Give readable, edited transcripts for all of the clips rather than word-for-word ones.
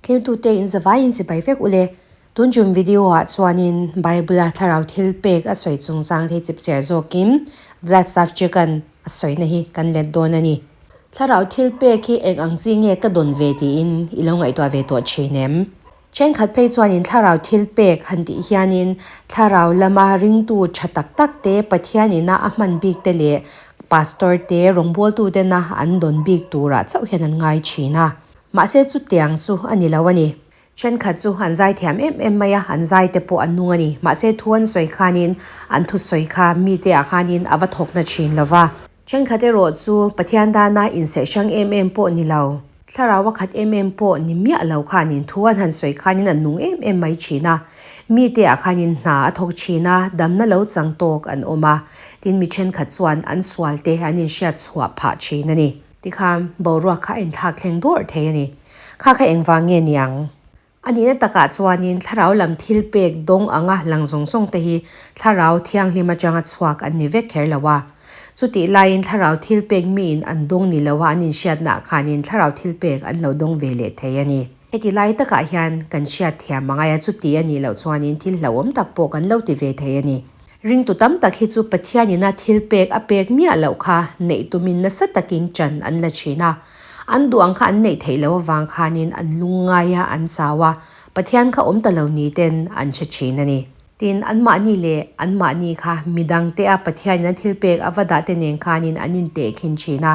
Kemtute in zavaiin chibai vek ule. Tun tum video ah chuanin Bible a thlarau thil pek a sawi chungchang te hi chipchiar zawkin Vlad Savchuk-a'n a sawina hi kan let dawn a ni. Thlarau thil pek hi eng ang chi nge ka dawn ve tiin i lo ngaihtuah ve tawh thin em? Thenkhat phei chuanin thlarau thil pek han tih hianin thlarau lama ringtu tha tak tak te, Pathian ina a hman bik te leh pastor te, rawngbawltu tena an dawn bik turah chauh hian an ngai thin a. Mahse chutiang chu a ni lo a ni. Thenkhat chu an zai thiam em em mai a, an zai te pawh an nung a ni. Mahse thu an sawi khanin an thusawi kha mite ah khanin a va thawkna thin lo va. Thenkhat erawh chu Pathian dana inserh hrang em em pawh ni lo, thlarau a khat em em pawh ni miah lo khanin thu an han sawi khanin an nung em em mai thin a. Mite ah khanin hna a thawk thin a, damna lo chang tawk an awm a, tin mi thenkhat chuan an sual te an inhriat chhuah phah thin a ni. Tikhan boruak kha a inthlak thleng dawrh thei a ni. Kha kha engvang nge niang? A nihna takah chuanin thlarau lam thil pek dawng anga lang zawng zawng te hi thlarau thianghlim atanga chhuak an ni vek kher lo a. Chutih laiin thlarau thil pek miin an dawng ni lo a an inhriatnaah khanin thlarau thil pek an lo dawng ve leh thei a ni. Heti lai takah hian kan hriat thiam angai a, chuti a nih loh chuanin thil hlauhawm tak pawh kan lo ti ve thei a ni. Ringtu tam tak hi chu Pathianina thil pek a pek miah loh kha neih tumin nasa takin ṭan an la ṭhin a. An duh ang kha an neih theih loh avang khanin an lungngai a, an chau a, Pathian kha awm ta lo ni ten an hre ṭhin a ni. Tin, anmahni leh anmahni kha midangte a Pathianina thil pek a va dah te nen khanin an intehkhin ṭhin a,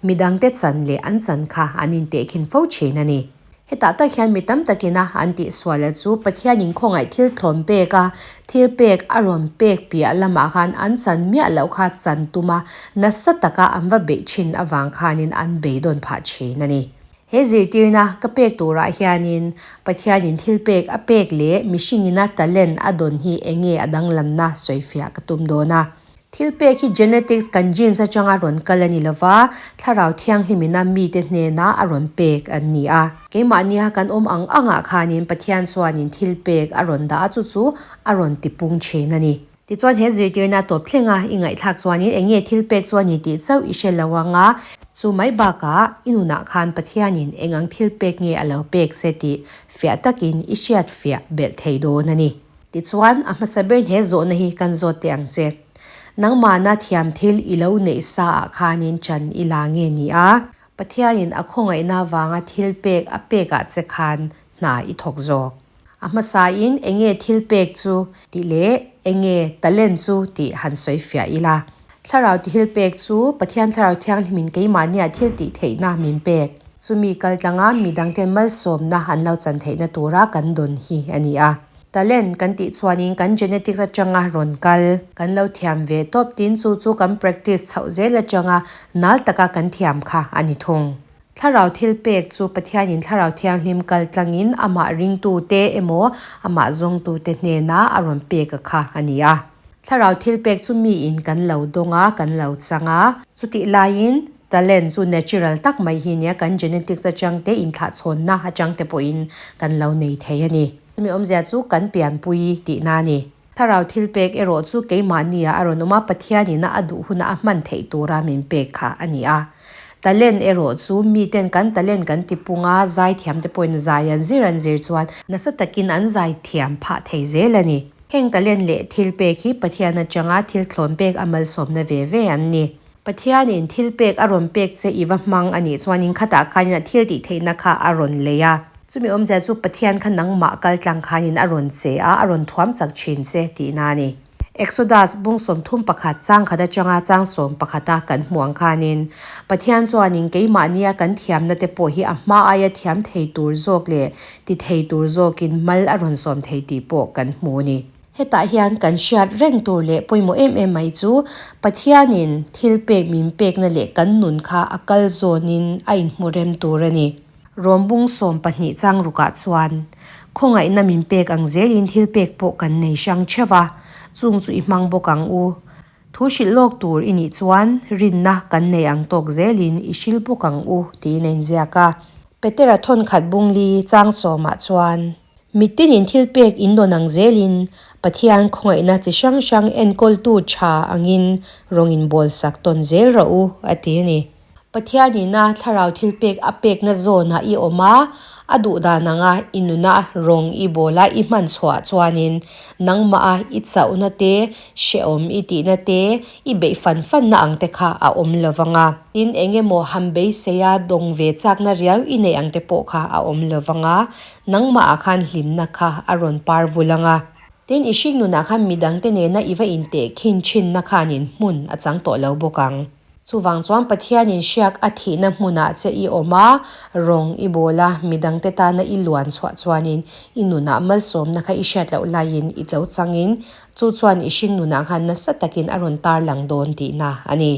midangte chan leh an chan kha an intehkhin fo ṭhin a ni. Hetah tak hian mi tam takin a an tihsual chu Pathianin khawngaih thil thlawn pek a, thil pek a rawn pek piah lamah khan an chan miah loh kha chan tum a, nasa taka an va beih thin avang khanin an beidawn phah thin a ni. He zirtirna ka pek turah hianin Pathianin thil pek a pek leh mihringina talent a dawn hi enge a danglamna sawifiah ka tum dawn a. Thil pek hi genetics kan genes atanga rawn kal a ni lova, thlarau thianghlimina mite hnena a rawn pek an ni a. Keimahnia kan awm ang angah khanin Pathian chuanin thil pek a rawn dah a, chu chu a rawn tipung thin a ni. Tichuan he zirtirna tawp thlenga i ngaihthlak chuanin eng nge thil pek chu a ni tih chauh i hre lo ang a, chu mai bakah i nunah khan Pathianin eng ang thil pek nge a lo pek che tih fiah takin i hriat fiah belh thei dawn a ni. Tichuan, a hmasa ber he zawhna hi kan zawt teh ang che. Nangmahna thiam thil i lo neih sa ah khanin chan i la nge ni a? Pathianin a khawngaihna vanga thil pek a pek ah che khan hna i thawk zawk. A hmasain enge thil pek chu tih leh enge talent chu tih han sawi fiah ila. Thlarau thil pek chu Pathian Thlarau Thianghlimin keimahnia thil tih theihna min pek. Chumi kaltlanga midangten malsawmna an lo chan theihna tura kan dawn hi a ni a. Talent kan tih chuanin kan genetics atanga rawn kal kan lo thiam ve tawp tin chu chu kan practice chhoh zel atanga nal taka kan thiam kha a ni thung. Thlarau thil pek chu Pathianin Thlarau Thianghlim kal tlangin amah ringtute emaw amah zawngtute hnena a rawn pek a kha a ni a. Thlarau thil pek chu miin kan lo dawng a, kan lo chang a. Chutih laiin talent chu natural tak mai hi nia kan genetics atang te inthlahchhawnna atang te pawhin kan lo nei thei a ni. Chumi awmzia chu kan pianpui tihna a ni. Thlarau thil pek erawh chu keimahnia a rawn awm a, Pathianina a duh huna a hman theih tura min pek kha a ni a. Talent erawh chu miten kan talent kan ti pung a, zaithiam te pawhin zai an zir an zir chuan nasa takin an zaithiam phah thei zel a ni. Heng talent leh thil pek hi Pathian atanga thil thlawn pek a malsawmna ve ve an ni. Pathianin thil pek a rawn pek che i va hmang a nih chuanin khatah khanin a thil tih theihna kha a rawn lei a. Chumi awmzia chu Pathian kha nangmah kal tlang khanin a rawn che a, a rawn thuam chak thin che tihna a ni. Exodus bung 31 chang khat atanga chang 11 a kan hmuh ang khanin Pathian chuanin keimahnia kan thiamna te pawh hi a hma aia thiam thei tur zawk leh ti thei tur zawkin mal a rawn sawm thei tih pawh kan hmu a ni. Hetah hian kan hriat reng tur leh pawimawh em em mai chu Pathianin thil pek min pekna leh kan nun kha a kal zawnin a inhmu rem tur a ni. Rawm bung 12 chang rukah chuan khawngaihna min pek ang zelin thil pek pawh kan nei hrang theuh a, chung chu i hmang bawk ang u. Thu hrilh lawk tur i nih chuan rinna kan nei ang tawk zelin i hrilh bawk ang u tiin a inziak a. Petera thawnkhat bung li chang sawmah chuan. Mitinin thil pek in dawn ang zelin Pathian khawngaihna chi hrang hrang enkawltu tha angin rawng in bawl sak tawn zel rawh u, a ti a ni. Pathianina thlarau thilpek a pekna zawnah i awm a, a duh dan anga i nuna rawng i bawl a i hman chhuah chuanin nangmah a i chauhna te, hrehawm i tihna te, i beih fan fanna ang te kha a awm lo vang a. Tin, eng emaw han beisei a dawng ve chakna riau i neih ang te pawh kha a awm lo vang a, nangmah ah khan hlimna kha a rawn par vul ang a. Tin, i hring nunah khan midangte nena i va intehkhin thinna khanin hmun a chang tawh lo bawk ang. Chuvang chuan Pathianin hriak a thihna hmunah che i awm a, rawng i bawl a, midangte tana i luan chhuah chuanin i nunah malsawmna kha i hriat loh laiin i tlo changin chu chuan i hring nunah khan nasa takin a rawn tarlang dawn tihna a ni.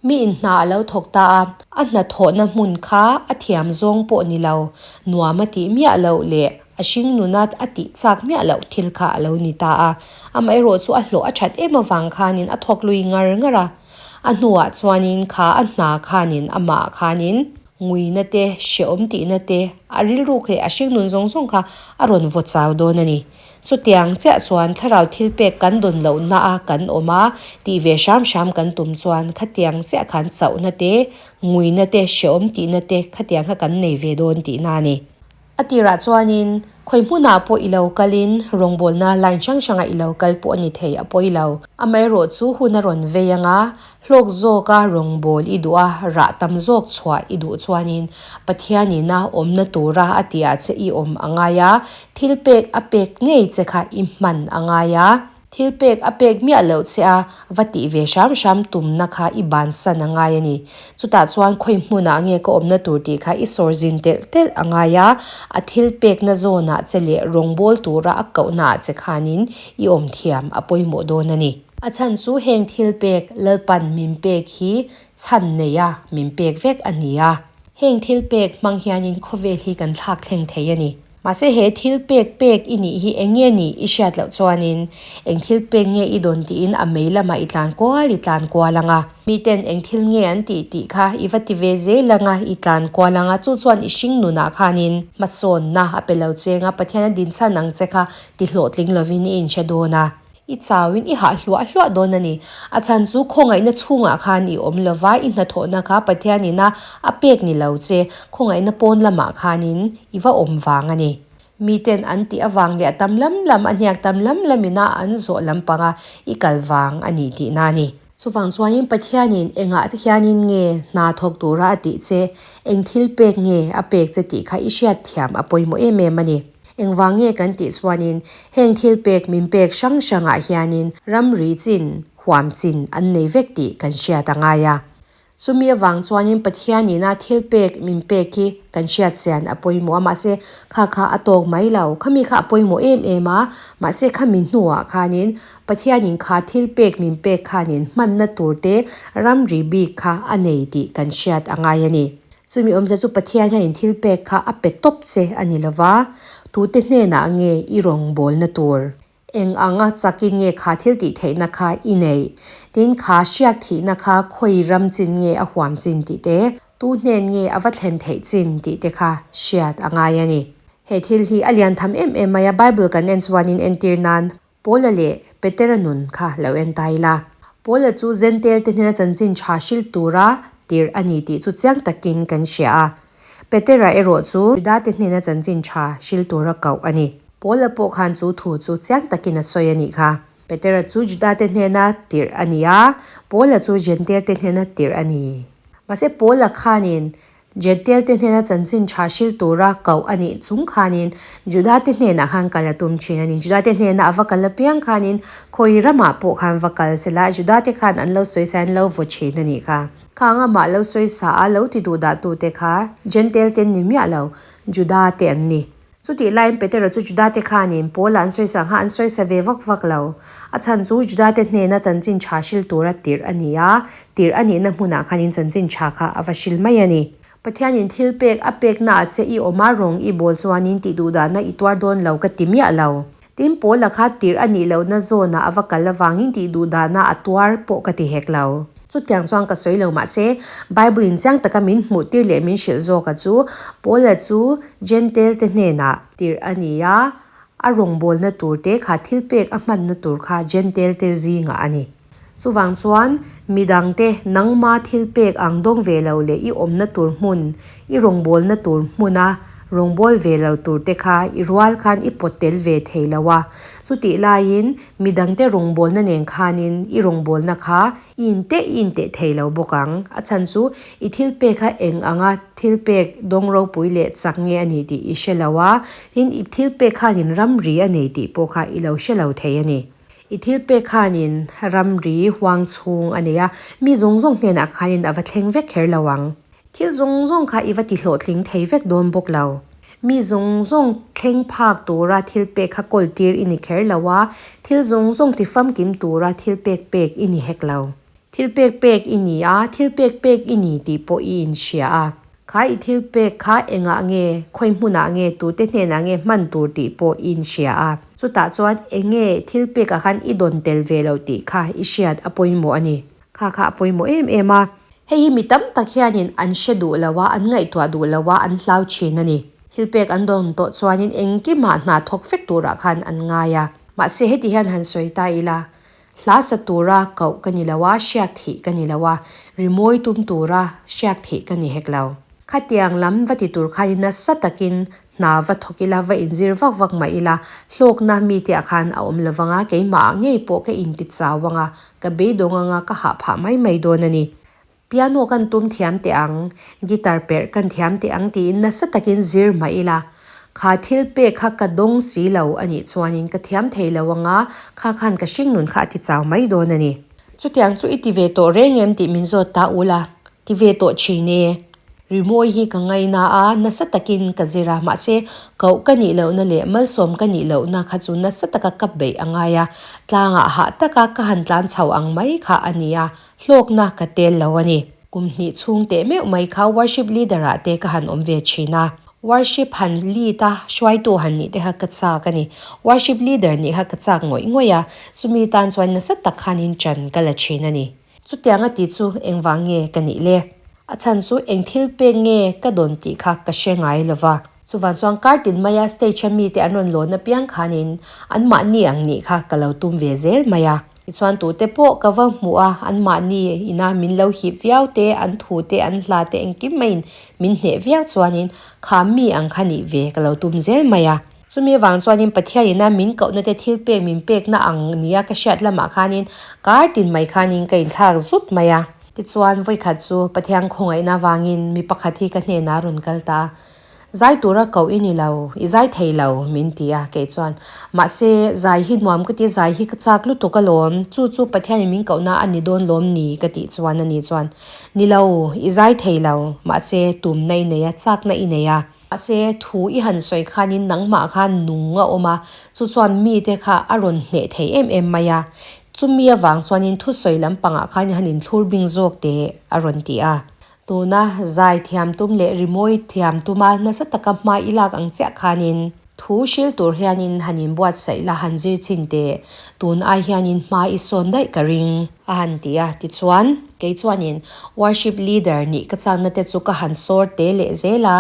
Mi in hna a lo thawk ta a, a hnathawhna hmun kha a thiam zawng pawh ni lo, nuam a tih miah loh leh a hring nuna a tih chak miah loh thil kha a lo ni ta a. Amaherawhchu chu a hlawh a that em avang khanin a thawk lui ngar ngar a. A hnuah chuanin kha a hna khanin amah khanin nguina te, hrehawm tihna te, a rilruk leh a hringnun zawng zawng kha a rawn vaw chau dawn a ni. Chutiang chiah chuan thlarau thilpek kan dawn lohna a kan awm a, tih ve hram hram kan tum chuan khatiang chiah khan chauhna te, nguina te, hrehawm tihna te khatiang kha kan nei ve dawn tihna a ni. A tirah chuanin khawi hmunah pawh i lo kalin rawngbawlna line hrang hrangah i lo kal pawh a ni thei a pawi lo. Amaherawh chu hun a rawn vei anga hlawk zawka rawngbâwl i duh a, rah tam zawk chhuah i duh chuanin Pathianin a awmna tura a tihah che i awm a ngai a, thilpek a pek ngei che kha i hman a ngai a. Thil pek a pek miah loh che a, va tih ve hram hram tumna kha i bansan a ngai a ni. Chutah chuan khawi hmunah nge ka awmna tur tih kha i sawr zin telh telh a ngai a, a thil pekna zawnah che leh rawngbawl tura a kohnaah che khanin i awm thiam a pawimawh dawn a ni. A chhan chu heng thil pek Lalpan min pek hi chhan neia min pek vek a ni a. Heng thil pek hmang hianin khawvel hi kan thlak thleng thei a ni. Mahse he thil pek pek i nih hi eng nge nih i hriat loh chuanin eng thil pek nge i dawn tiin a mei lamah i tlan kual i tlan kual ang a. Miten eng thil nge an tih tih kha i va ti ve zel ang a, i tlan kual ang a, chu chuan i hring nunah khanin hmasawnna a pe lo cheng a, Pathian a dinchhan ang che kha ti hlawhtling lovin i inhre dawn a. I chauin i hah hluah hluah dawn a ni. A chhan chu khawngaihna chhungah khan i awm lova, i hnathawhna kha Pathianina a pek ni lo che, khawngaihna pawn lamah khanin i va awm vang a ni. Miten an tih avang leh a tam lam lam, a hniak tam lam lamina an zawh lampanga i kal vang a ni tihna a ni. Chuvang chuanin Pathianin engah te hianin nge hna thawk tura a tih che, eng thil pek nge a pek che tih kha i hriat thiam a pawimawh em em a ni. Engvang nge kan tih chuanin heng thil pek min pek hrang hrangah hianin ramri chin, huam chin an nei vek tih kan hriat a ngai a. Chumi avang chuanin Pathianina thil pek min pek hi kan hriat chian a pawimawh a, mahse kha kha a tawk mai lo. Khami kha a pawimawh em em a, mahse khami hnuah khanin Pathianin kha thil pek min pek khanin hmanna tur te ramri bik kha a nei tih kan hriat a ngai a ni. Chumi awmzia chu Pathian hianin thil pek kha a pe tawp che a ni lova, tute hnenah nge i rawngbawlna tur? Eng anga chakin nge kha thil tih theihna kha i neih? Tin, kha hriak thihna kha khawi ram chin nge a huam chin tih te, tu hnen nge a va thlen theih chin tih te kha hriat a ngai a ni. He thil hi a lian tham em em mai a, Bible kan en chuanin entir nan Paula leh Petera nun kha lo en ta ila. Paula chu Zentail te hnena chanchin tha hrilh tura tirh a ni tih chu chiang takin kan hria a. Petera erawh chu Juda te hnena chanchin tha hrilh tura koh a ni. Paula pawh khan chu thu chu chiang takin a sawi a nih kha. Petera chu Juda te hnena tirh a ni a, Paula chu Zentail te hnena tirh a ni. Mahse Paula khanin Jentail te hnena chanchin tha hrilh tura koh a nih chung khanin Juda te hnenah khan kal a tum thin a ni. Juda te hnena a va kal apiang khanin khawi ramah pawh khan va kal se la, Juda te khan an lo sawi sa in lo vaw thin a nih kha. Khang amah lo sawi sa a lo ti duh dah tute kha Jentail te an ni miah lo, Juda te an ni. Chutih laiin Petera chu Judate khanin Paula an sawisa ang kha an sawisa ve vak vak lo. A chhan chu Judate hnena chanchin tha hril tura tirh a ni a, tirh a nihna hmunah khanin chanchin tha kha a va hril mai a ni. Pathianin thil pek a peknaah che i awm a, rawng i bawl chuanin tih duhdahna i tuar dawn lo ka ti miah lo. Tin, Paula kha tirh a nih lohna zawnah a va kal avangin tih duhdahna a tuar pawh ka ti hek lo. Chutiang chuan ka sawi lo mahse, Bible in chiang taka min hmuh tir leh min hrilh zawk a chu, Paula chu Jentail te hnenah tirh a ni a, a rawngbawlna tur te kha thil pek a hmanna tur kha Jentail te zingah a ni. Chuvang chuan, midangte nangma thilpek ang dawng ve lo leh i awmna tur hmun, i rawngbawlna tur hmuna rawngbâwl ve lo turte kha i rual khan i pawt tel ve thei lo a. Chutih laiin, midangte rawngbawlna nen khanin i rawngbawlna kha i inteh i inteh thei lo bawk ang. A chhan chu i thilpek kha eng anga thilpek dawng ropui leh chak nge a ni tih i hre lo a, tin i thilpek khanin ramri a nei tih pawh kha i lo hre lo thei a ni. I thilpek khanin ramri huang chhung a nei a, mi zawng zawng hnenah khanin a va thleng vek kher lo ang. Thil zawng zawng kha i va ti hlawhtling thei vek dawn bawk lo. Mi zawng zawng thleng phak tura thilpek kha kawl tir i ni kher lo a, thil zawng zawng ti famkim tura thilpek pek i ni hek lo. Thilpek pek i ni a, thilpek pek i ni tih pawh i inhria a. Kha i thilpek kha engah nge, khawi hmunah nge, tute hnenah nge hman tur tih pawh i inhria a. Chutah chuan enge thilpekah khan i dawn tel ve lo tih kha i hriat a pawimawh a ni. Kha kha a pawimawh em em a. Hei hi mi tam tak hianin an hre duh lo a, an ngaihtuah duh lo a, an hlau thin a ni. Thilpek an dawn tawh chuanin engkimah hna thawk fek turah khan an ngai a. Mahse heti hian han sawi ta ila, hla sa tura koh ka ni lo a, hriak thih ka ni lo a, rimawi tum tura hriak thih ka ni hek lo. Khatiang lam va ti tur khanin nasa takin Hna va thawk ila, va inzir vak vak mah ila, hlawkna mite ah khan a awm lovang a, keimah ah ngei pawh ka inti chau ang a, ka beidawng ang a, ka hah phah mai mai dawn a ni. Piano kan tum thiam teh ang, guitar perh kan thiam teh ang tiin nasa takin zir mah ila, kha thil pek kha ka dawng si lo a nih chuanin ka thiam thei lo ang a, kha khan ka hringnun kha a ti chau mai dawn a ni. Chutiang chu i ti ve tawh reng em tih min zawt ta ula, Ti ve tawh thin e. Rimawi hi ka ngaina a, nasa takin ka zir a, mahse koh ka nih lohna leh malsawm ka nih lohna kha chu nasa taka ka beih a ngai a, tlangah hah taka ka han tlan chho ang mai kha a ni a, hlawkna ka tel lo a ni. Kum hnih chhung teh meuh mai kha worship leader ah te ka han awm ve thin a, worship han lead a, hruaitu han nih te kha ka chak a ni. Worship leader nih kha ka chak ngawih ngawih a, chumi tan chuan nasa tak khanin chan ka la thin a ni. Chutiang a ti chu engvang nge ka nih le? A chhan chu eng thil pek nge ka dawn tih kha ka hre ngai lo va. Chuvang chuan kar tin maia stage a mite an rawn lawn apiang khanin anmahni ang nih kha ka lo tum ve zel mai a. Tichuan tute pawh ka va hmuh a, anmahni ina min lo hip viau te, an thu te, an hla te engkim maiin min hneh viau chuanin kha mi ang kha nih ve ka lo tum zel mai a. Chumi avang chuanin Pathianin a min kohna te thil pek min pekna ang nia ka hriat lamah khanin kar tin mai khanin ka inthlak zut mai a. Tichuan vawikhat chu Pathian khawngaihna avangin mi pakhat hi ka hnenah a rawn kal ta a, Zai tura koh i ni lo, i zai thei lo, min ti a, kei chuan, Mahse, zai hi nuam ka ti, zai hi ka chak lutuk alawm, chu chu Pathianin min kohna a ni dawn lawm ni? ka tih chuan ani chuan, Ni lo, i zai thei lo, mahse, tumna i nei a, chakna i nei a. Mahse, thu i han sawi khanin nangmah khan nung a awm a, chu chuan mite kha a rawn hneh thei em em mai a. Chumi avang chuanin thusawi lampangah khan i han inthlur bing zawk teh a rawn ti a. Tuna zai thiam tum leh rimawi thiam tuma nasa taka hma i lak ang chiah khanin thu hril tur hianin han inbuatsaih la han zir chhin teh, tun ai hianin hma i sawn daih ka ring. A han ti a, tichuan kei chuanin worship leader nih ka chakna te chu ka han sawr te leh zel a,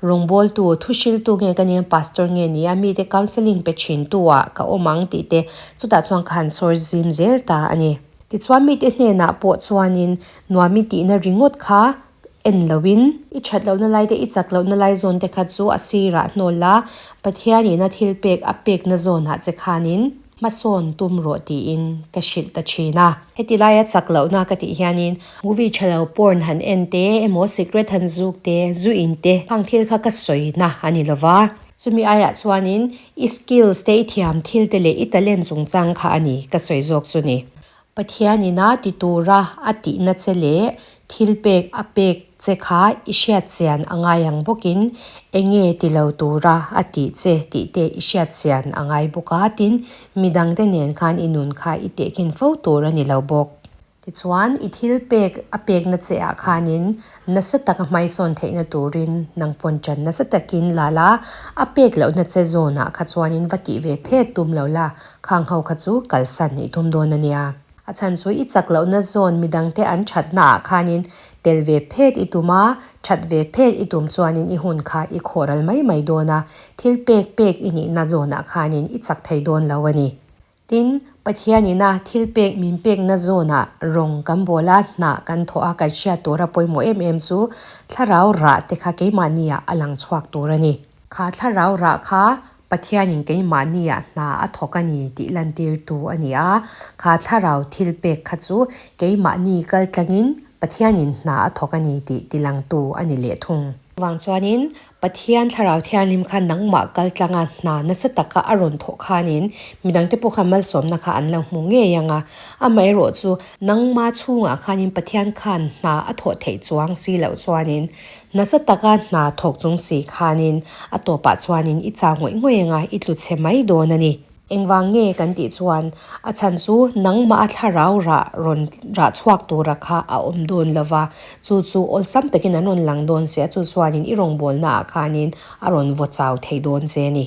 rawngbawltu, thuhriltu nge ka nia, pastor nge nia, mite counselling pe thintu ah ka awm ang tih te chutah chuan ka han sawr zim zel ta a ni. Tichuan mite hnenah pawh chuanin nuam i tihna ringawt kha en loin, i that lohna lai te, i chak lohna lai zawn te kha chu a sirah hnawl la, Pathianin a thil pek a pekna zawnah che khanin hmasawn tum rawh tiin ka hrilh ta thin a. Heti laia chak lohna ka tih hianin movie tha lo porn han en te emaw cigarette han zuk te, zu in te khang thil kha ka sawina a ni lova. Chumi aiah chuanin i skills te, i thiam thil te leh i talent chungchang kha a ni ka sawi zawk chu ni. Pathianin a ti tura a tihna che leh thil pek a pek che kha i hriat chian a ngai ang bawkin enge ti lo tura a tih che tih te i hriat chian a ngai bawk a, tin midangte nen khan i nun kha i tehkhin fo tur a ni lo bawk. Tichuan i thil pek a pekna che ah khanin nasa taka hmaisawn theihna turin nang pawn ṭan nasa takin la la, a pek lohna che zawnah kha chuanin va tih ve phet tum lo la, Khang ho kha chu kalsan i tum dawn a nia. A chhan chu i chak lohna zawn midangte an thatna ah khanin tel ve phet i tum a, that ve phet i tum chuanin i hun kha i khawh ral mai mai dawn a, thil pek pek i nihna zawnah khanin i chak thei dawn lo a ni. Tin, Pathianina thilpek min pekna zawnah rawng kan bawl a, hna kan thawh a, kan hriat tura pawimawh em em chu thlarau rah te kha keimahniah a lang chhuak tur a ni. Kha thlarau rah kha Pathianin keimahniah hna a thawk a ni tih lantirtu a ni a, kha thlarau thilpek kha chu keimahni kaltlangin Pathianin hna a thawk a ni tih tilangtu a ni leh thung. Vang chuanin Pathian Thlarau Thianghlim kha nangmah kaltlanga hna nasa taka a rawn thawh khanin midangte pawh khan malsawmna kha an lo hmu ngei ang a. Amaherawh chu nangma chhungah khanin Pathian khan hna a thawh theih chuang si loh chuanin nasa taka hna thawk chung si khanin a tawpah chuanin i chau ngawih ngawih ang a, i tlu chhe mai dawn a ni. Engvang nge kan tih chuan a chhan chu nangmah a thlarau rah rawn rah chhuak tura kha a awm dawn lo va, chu chu awlsam takin an rawn lang dawn si a, chu chuanin i rawngbawlnaah khanin a rawn vaw chau thei dawn che a ni.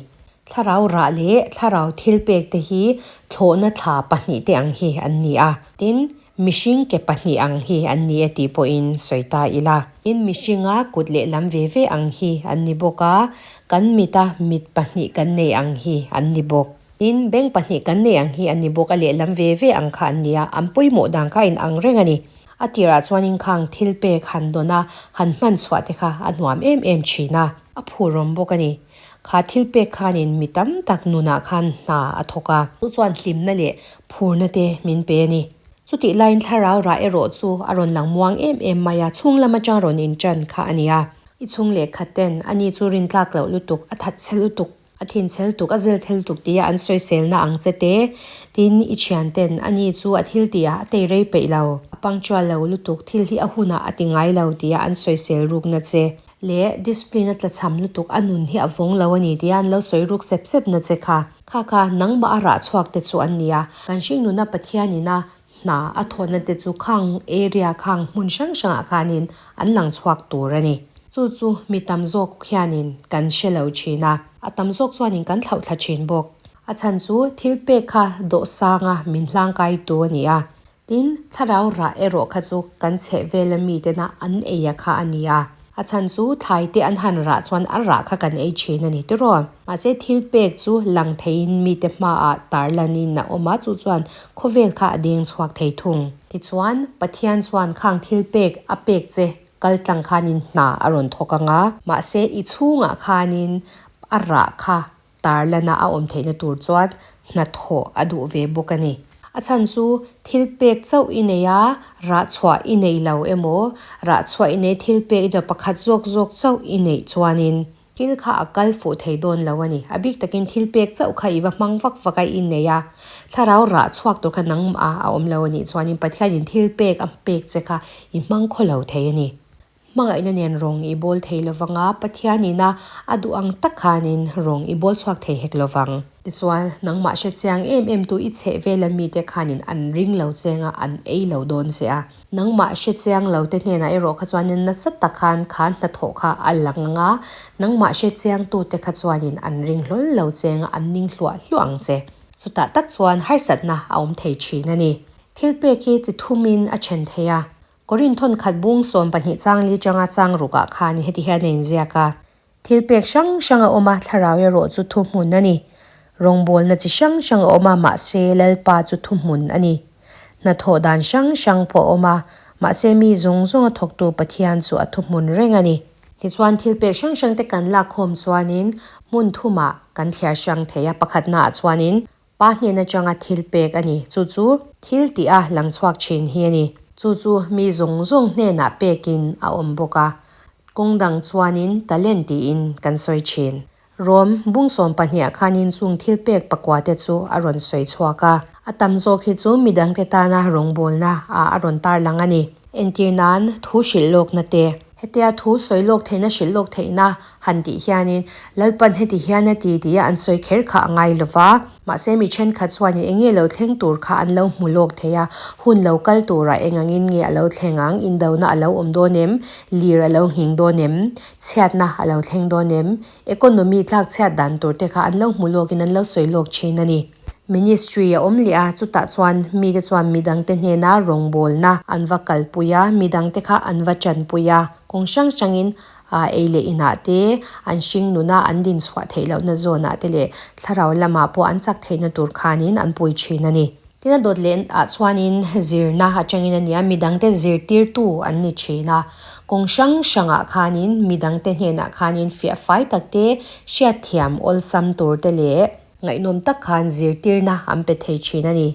Thlarau rah leh thlarau thilpek te hi thlawhna thla pahnihte ang hi an ni a, tin, Mihring ke pahnih ang hi an ni e tih pawhin sawi ta ila. Tin, mihringa kut lehlam ve ve ang hi an ni bawk a, kan mita mit pahnih kan nei ang hi an ni bawk. Tin, beng pahnih kan nei ang hi an ni bawk a, lehlam ve ve ang kha an ni a, an pawimawh dan kha a inang reng a ni. A tirah chuanin khang thil pek han dawn a, han hman chhuah te kha a nuam em em thin a, a phurawm bawk a ni. Kha thil pek khanin mi tam tak nunah khan hna a thawk a. Chu chuan hlimna leh phurna te min pe a ni. Chutih laiin thlarau rah erawh chu a rawn lang muang em em mai a, chhung lam atang rawn inṭan kha a ni a. I chhung lehkhat ten a ni chu rintlak loh lutuk, a that chhe lutuk, a thin chhe lutuk, a zel thel lutuk tia an sawiselna ang che te. Tin, i thian ten a ni chu a thil tihah a tei rei peih lo, a punctual lo lutuk, thil hi a hunah a ti ngai lo tia an sawisel rukna che. Leh discipline a tlachham lutuk a nun hi a vawng lo a ni tia an lo sawi ruk sep sep na che kha. Kha kha nangmah a rah chhuak te chu an ni a, kan hringnuna Pathianina hna a thawhna te chu khang area khang hmun hrang hrangah khanin an lang chhuak tur a ni. Chu chu mi tam zawk hianin kan hre lo thin a, a tam zawk chuanin kan thlauh thla thin bawk. A chhan chu thil pek kha dawhsanga min hlangkaitu a ni a, Tin, thlarau rah erawh kha chu kan chheh vela mitena an ei a kha a ni a. A chhan chu thlai te an han rah chuan a rah kha kan ei thin a ni tiraw. Mahse thil pek chu lang theiin mite hmaah tarlanin a awm a, chu chuan khawvel kha a deng chhuak thei thung. Tichuan, Pathian chuan khang thil pek a pek che kal tlang khanin hna a rawn thawk ang a. Mahse i chhungah khanin a rah kha Tarlana a awm theihna tur chuan hnathawh a duh ve bawk a ni. A chhan chu thil pek chauh i nei a, rah chhuah i nei lo emaw, rah chhuah i nei thil pek i pakhat zawk zawk chauh i neih chuanin thil kha a kal fuh thei dawn lo a ni. A bik takin thil pek chauh kha i va hmang vak vak a i nei a, thlarau rah chhuak tur kha nangmah a awm lo a nih chuanin Pathianin thil pek a pek che kha i hmang khaw lo thei a ni. Hmangaihna nen rawng i bawl thei lovang a, Pathianina a duh ang tak khanin rawng i bawl chhuak thei hek lovang. Tichuan, nangmah hre chiang em em tu i chheh vela mite khanin an ring lo cheng a, an ei lo dawn che a. Nangmah hre chiang lo te hnenah erawh kha chuanin nasa tak khan khan hnathawh kha a lang ang a, nangmah hre chiang tute kha chuanin an ring hlawl lo cheng a, an ning hluah hluah ang che. Chutah tak chuan harsatna a awm thei thin a ni. Thil pek hi chi thumin a then thei a. Korinthon khat bung 12 chang li changa chang rukah khan heti hian a inziak a, Thil pek hrang hrang a awm a, thlarau erawh chu thuhmun a ni. Rawngbawlna chi hrang hrang a awm a, mahse Lalpa chu thuhmun a ni. Hnathawh dan hrang hrang pawh a awm a, mahse mi zawng zawnga thawktu Pathian chu a thuhmun reng a ni. Tichuan thil pek hrang hrangte kan lakkhawm chuanin hmun thumah kan thliar hrang thei a, pakhatnaah chuanin Pa hnen atanga thil pek a ni. Chu chu thil tih a lang chhuak thin hi a ni. Chu chu mi zawng zawng hnenah pekin a awm bawk a. Kawng dang chuanin talent tiin kan sawi thin. Rom bung 12 ah khanin chung thil pek pakua te chu a rawn sawi chhuak a. A tam zawk hi chu midangte tana rawngbawlna ah a rawn tarlang a ni. Entir nan thu hrilh lawkna te. Hetia thu sawi lawk theihna hrilh lawk theihna han tih hianin Lalpan heti hian a ti tia an sawi kher kha a ngai lo va. Mahse mi thenkhat chuanin eng nge lo thleng tur kha an lo hmu lawk thei a, hun lo kal turah eng angin nge a lo thleng ang, indona a lo awm dawn em, lir a lo nghing dawn em, chhiatna a lo thleng dawn em, economy tlak chhiat dan tur te kha an lo hmu lawkin an lo sawi lawk thin a ni. Ministry a awm leh a, chutah chuan mite chuan midangte hnena rawngbawlna an va kalpui a, midangte kha an va tanpui a, kawng hrang hrangin ei leh inah te, an hring nuna an din chhuah theih lohna zawnah te leh thlarau lamah pawh an chak theihna tur khanin an pui thin a ni. Tin a dawt leh ah chuanin zirna atangin a nia midangte zirtirtu an ni thin a, kawng hrang hrangah khanin midangte hnenah khanin fiah fai tak te hriatthiam awlsam tur te leh ngaihnawm tak khan zirtirna an pe thei thin a ni.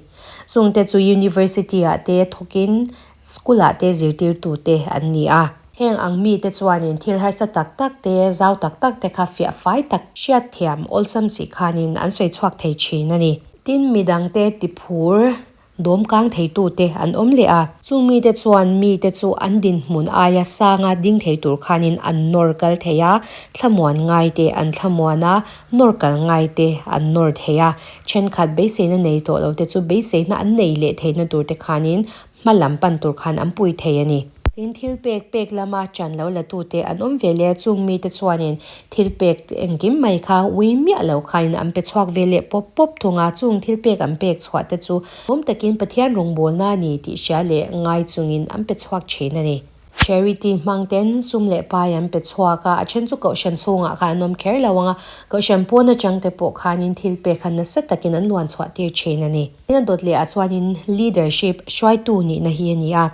Chungte chu University ah te thawkin school ah te zirtirtu te an ni a. Heng ang mite chuanin thil harsa tak tak te, zau tak tak te kha fiah fai tak hriatthiam awlsam si khanin an sawi chhuak thei thin a ni. Tin, midangte tiphur dawmkang theitute an awm leh a. Chung mite chuan mite chu an dinhmun aia sanga ding thei tur khanin an nawr kal thei a, thlamuan ngaite an thlamuan a, nawr kal ngaite an nawr thei a. Thenkhat beiseina nei tawh lote chu beiseina an nei leh theihna turte khanin Hma lam pan tur khan an pui thei a ni. Tin, thil pek pek lama chan lo la tute an awm ve leh a, chung mite chuanin thil pek engkim mai kha ui miah lo khain an pe chhuak ve leh pawp pawp thung a, chung thil pek an pek chhuah te chu awm takin Pathian rawngbawlna a ni tih hria leh ngai chungin an pe chhuak thin a ni. Charity hmang ten sum leh pai an pe chhuak a, a then chu kohhran chhungah khan an awm kher lo ang a, kohhran pawn atang te pawh khanin thil pek kha nasa takin an luan chhuah tir thin a ni. Tin a dawt leh ah chuanin leadership hruaitu nihna hi a ni a,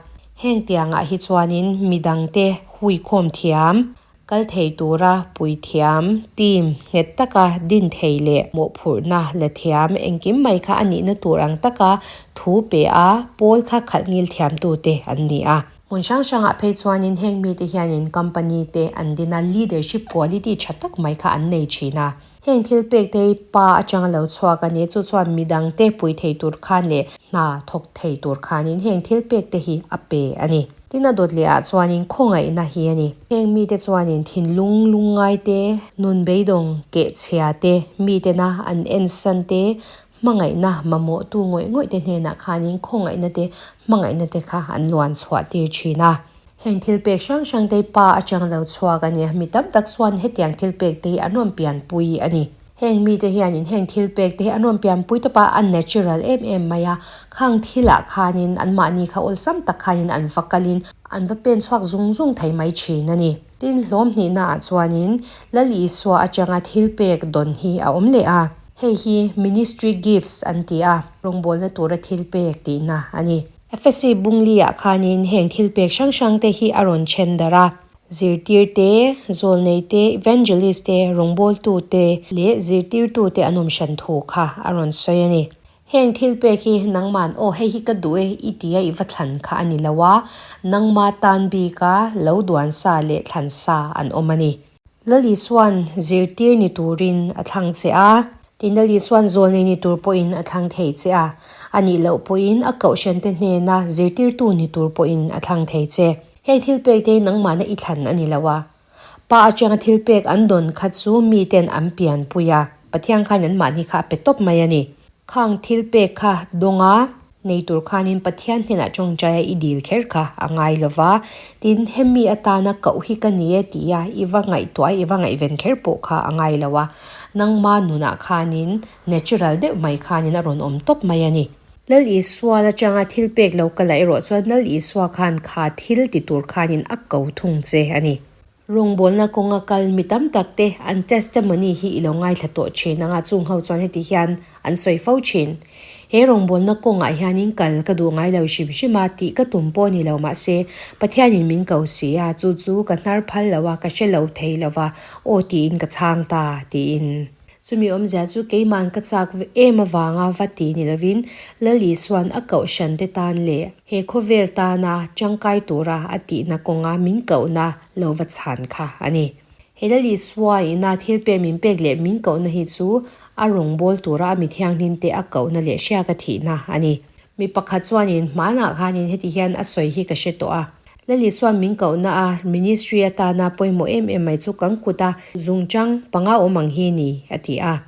heng tiangah hi chuanin midangte huikhawm thiam, Kal thei tura puithiam, team, nghet taka din thei leh mawhphurhna la thiam engkim mai kha a nihna tur ang taka thu pe a, pawl kha khalh ngil thiamtute an ni a. Hmun hrang hrangah phei chuanin heng mite hianin company te an din a, leadership quality tha tak mai kha an nei thin a. Heng thil pek te hi pa atanga lo chhuak a ni, chu chuan midangte pui thei tur khan leh hna thawk thei tur khanin heng thil pek te hi a pe a ni. Tin a dawt leh ah chuanin khawngaihna hi a ni. Heng mite chuanin thinlung lungngai te, nun beidawng kehchhia te, mitena an ensan te, hmangaihna mamawhtu ngawih ngawih te hnenah khanin khawngaihna te, hmangaihna te kha an luan chhuah tir thin a. Heng thil pek hrang hrang te hi pa atang lo chhuak a ni. Mi tam tak chuan hetiang thil pek te hi an rawn pianpui a ni. Heng mite hianin heng thil pek te hi an rawn pianpui tawp a, a natural em em mai a. Khang thilah khanin anmahni kha awlsam tak khanin an va kalin an va pen chhuak zung zung thei mai thin a ni. Tin, hlawm hnihnaah chuanin Lal Isua atanga thil pek dawn hi a awm leh a. Hei hi ministry gifts an ti a, rawngbawlna tura thil pek tihna a ni. Efesi Bungli-ah khanin heng thil pek hrang hrang te hi a rawn then darh a, zirtir te, zawlnei te, evangelist te, rawngbawltu te leh zirtirtu te an awm hran thu kha a rawn sawi a ni. Heng thil pek hi nangman aw hei hi ka duh e i tia i va thlan kha a ni lo a, nangma tan bika lo duan sa leh thlan sa an awm a ni. Lal Isuan zirtir ni turin a thlang che a, tin Lal Isuan zawlnei ni tur pawhin a thlang thei che a, a nih loh pawhin a kohhrante hnena zirtirtu ni tur pawhin a thlang thei che. Heng thilpek te hi nangmahna i thlan a ni lo a, Pa atanga thilpek an dawn kha chu miten an pianpui a, Pathian khan anmahni kha a pe tawp mai a ni. Khang thilpek kha dawnga nei tur khanin Pathian hnenah tawngtaia i dil kher kha a ngai lo va, tin hemi atana koh hi ka ni e tia i va ngaihtuah i va ngaihven kher pawh kha a ngai lo a, nangma nunah khanin natural deuh mai khanin a rawn awm tawp mai a ni. Lal Isua atanga thilpek lo kal ah erawh chuan Lal Isua khan kha thil ti tur khanin a ko thung che a ni. Rawngbawlna kawnga kal mi tam tak te an testimony hi i lo ngaithla tawh thin ang a, chung ho chuan heti hian an sawi fo thin. He rawngbawlna kawngah hianin kal ka duh ngai lo hrim hrim a tih ka tum pawh ni lo mahse Pathianin min ko si a, chu chu ka hnar phal lo a, ka hre lo thei lo va, aw tiin ka chhang ta tiin. Chumi awmzia chu keima'n ka chak em avanga va ti ni lovin Lal Isua'n a kohhran te tan leh he khawvel tana tangkai tura a tihna kawnga min kohna lo va chhan kha a ni. He Lal Isua ina thil pek min pek leh min kohna hi chu a rawngbâwl tura a mi thianghlim te a kohna leh hriak a thihna a ni. Mi pakhat chuanin hmanah khanin heti hian a sawi hi ka hre tawh a. Lal Isua'n min kohna a ministry atana pawimawh em em mai chu kan kuta zungchang panga awm ang hi ni, a ti a.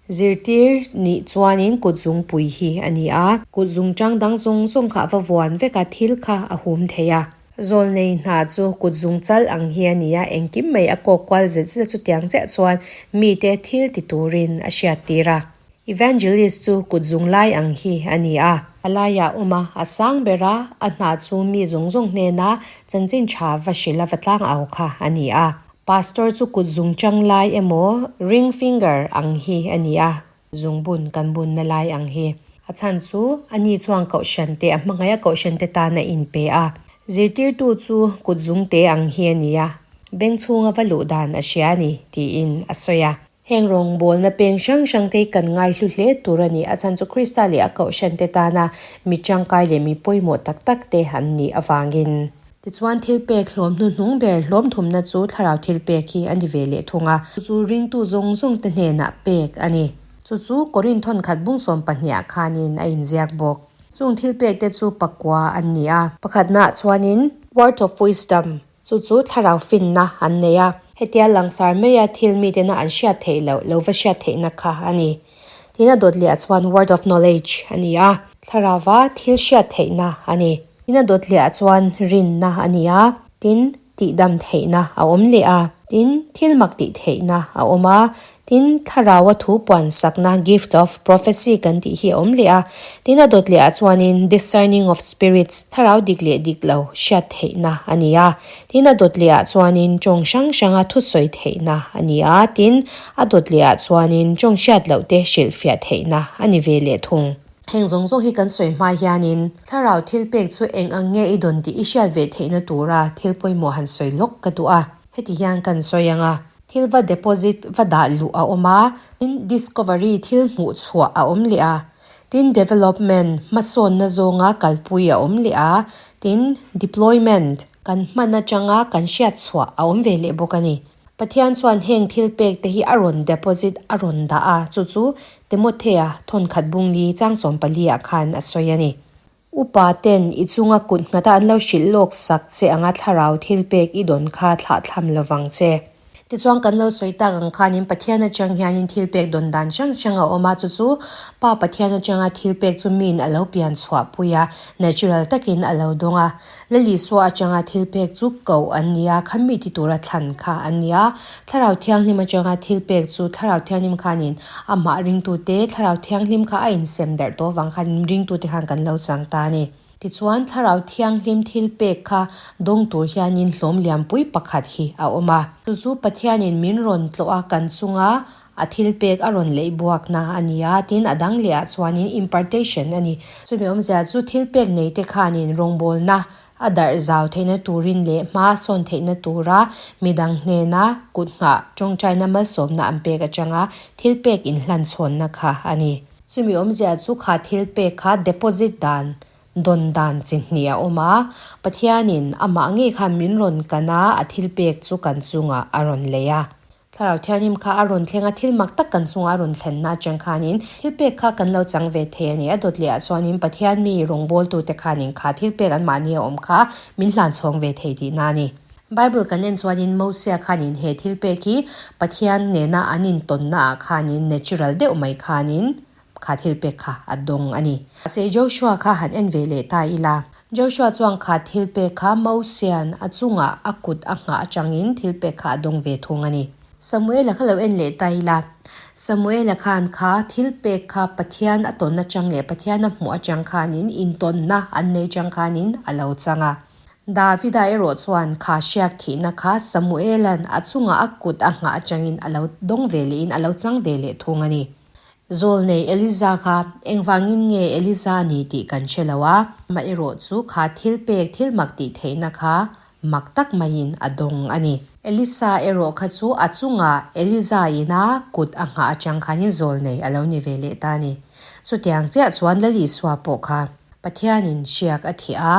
Zirtir nih chuanin kut zungpui hi a ni a, kut zungchang dang zawng zawng kha a va vuan vek a, thil kha a hum thei a. Zawlnei hna chu kut zungchal ang hi a ni a, engkim mai a kawk kual zet zet a, chutiang chiah chuan mite thil ti turin a hriattir a. Evangelist chu kut zung lai ang hi a ni a. A laiah a awm a, a sang ber a, a hna chu mi zawng zawng hnena chanchin tha va hrilh a va tlang au kha a ni a. Pastor chu kut zung chang lai emaw ring finger ang hi a ni a, zungbun kan bunna lai ang hi. A chhan chu ani chuan kohhran te a hmangaih a, kohhran te tan a inpe a. Zirtirtu chu kut zung te ang hi a ni a, beng chhunga va luh dan a hria a ni, tiin a sawi a. Heng rawngbawlna peng hrang hrang te hi kan ngaihlu hle tur a ni. A chhan chu Krista leh a kohhran te tana mi tangkai leh mi pawimawh tak tak te an nih avangin. Tichuan thilpek hlawm hnuhnung ber hlawm thumna chu thlarau thilpek hi a ni ve leh thung a. Chu chu ringtu zawng zawng te hnenah pek a ni. Chu chu Korinthon khat bungsawm pahniha khanin a inziak bawk. Chung thilpek te chu pakua an ni a. Pakhatnaah chuanin Word of Wisdom, Chu chu thlarau finna an nei a. Hetia langsar maia thil mitena an hriat theih loh lo va hriat theihna kha a ni. Tin a dawt leh chuan word of knowledge a ni a. Thlarauva thil hriat theihna a ni. Tin a dawt leh chuan rinna a ni a. Tin, tihdam theihna a awm leh a. Tin, thil mak tih theihna a awm a. Tin, Thlaraua thu puan sakna, gift of prophecy, kan tih hi a awm leh a. Tin, a dawt leh ah chuanin discerning of spirits, thlarau dik leh dik lo hriat theihna a ni a. Tin, a dawt leh ah chuanin tawng hrang hranga thusawi theihna a ni a. Tin, a dawt leh ah chuanin tawng hriat loh te hrilhfiah theihna a ni ve leh thung. Heng zawng zawng hi kan sawi hma hianin thlarau thil pek chu eng ang nge i dawn tih i hriat ve theihna tura thil pawimawh han sawi lawk ka duh a. Heti hian kan sawi ang a. Thil va deposit va dah luh a awm a, tin discovery thil hmuh chhuah a awm leh a, tin development hmasawnna zawnga kalpui a awm leh a, tin deployment kan hman atanga kan hriat chhuah a awm ve leh bawk a ni. Pathian chuan heng thil pek te hi a rawn deposit a rawn dah a, chu chu Timothea thawnkhat bungli chang 14 ah khan a sawi a ni. Upa ten i chunga kut nghata an lo hrilh lawk sak che anga thlarau thil pek i dawn kha thlah thlam lovang che. Tichuan kan lo sawi tak ang khanin Pathian atang hianin thil pek dawn dan hrang hrang a awm a, chu chu Pa Pathian atanga thil pek chu miin a lo pian chhuah pui a, natural takin a lo dawng a. Lalisua atanga thil pek chu koh an ni a, khami ti tura thlan kha an ni a. Thlarau Thianghlim atanga thil pek chu Thlarau Thianghlim khanin amah ringtute Thlarau Thianghlim kha a insem darh tawh avang khan ringtute khan kan lo chang ta a ni. Tichuan Thlarau Thianghlim thil pek kha dawng tur hianin hlawm lianpui pakhat hi a awm a. Chu chu Pathianin min rawn tlawh a kan chunga a thil pek a rawn leih buakna a ni a, tin a dang leh ah chuanin impartation a ni. Chumi awmzia chu thil pek neite khanin rawngbawlna A darh zau theihna turin leh hma sawn theihna tura midang hnena kut nghah tawngtaina malsawmna an pek atanga thil pek inhlan chhawnna kha a ni. Chumi awmzia chu kha thil pek kha deposit dan dawn dan chi hnih a awm a, Pathianin amah ngei khan min rawn kan a, a thil pek chu kan chungah a rawn lei a. Thlarau Thianghlim kha a rawn thleng a, thil mak tak kan chungah a rawn thlenna atang khanin thil pek kha kan lo chang ve thei a ni. A dawt leh ah chuanin Pathian mi rawngbawltute khanin kha thil pek anmahni a awm kha min hlan chhawng ve thei tihna a ni. Bible kan en chuanin Mosia khanin he thil pek hi Pathian nena an intawnna ah khanin natural deuh mai khanin Kha thil pek kha a dawng a ni. Mahse Joshua kha han en ve leh ta ila. Joshua chuan kha thil pek kha Mosia'n a chungah a kut a nghah atangin thil pek kha a dawng ve thung a ni. Samuela kha lo en leh ta ila. Samuela khan kha thil pek kha Pathian a tawn atang leh Pathian a hmuh atang khanin intawnna an nei chang khanin a lo chang a. Davida erawh chuan kha hriak thihna kha Samuela'n a chungah a kut a nghah atangin a lo dawng ve lehin a lo chang ve leh thung a ni. Zawlnei Eliza kha engvangin nge Eliza a ni tih kan hre lo a, amaherawh chu kha thil pek thil mak tih theihna kha mak tak maiin a dawng a ni. Elisa erawh kha chu a chungah Eliza ina kut a nghah atang khanin zawlnei a lo ni ve leh ta a ni. Chutiang chiah chuan Lal Isua pawh kha Pathianin hriak a thih a,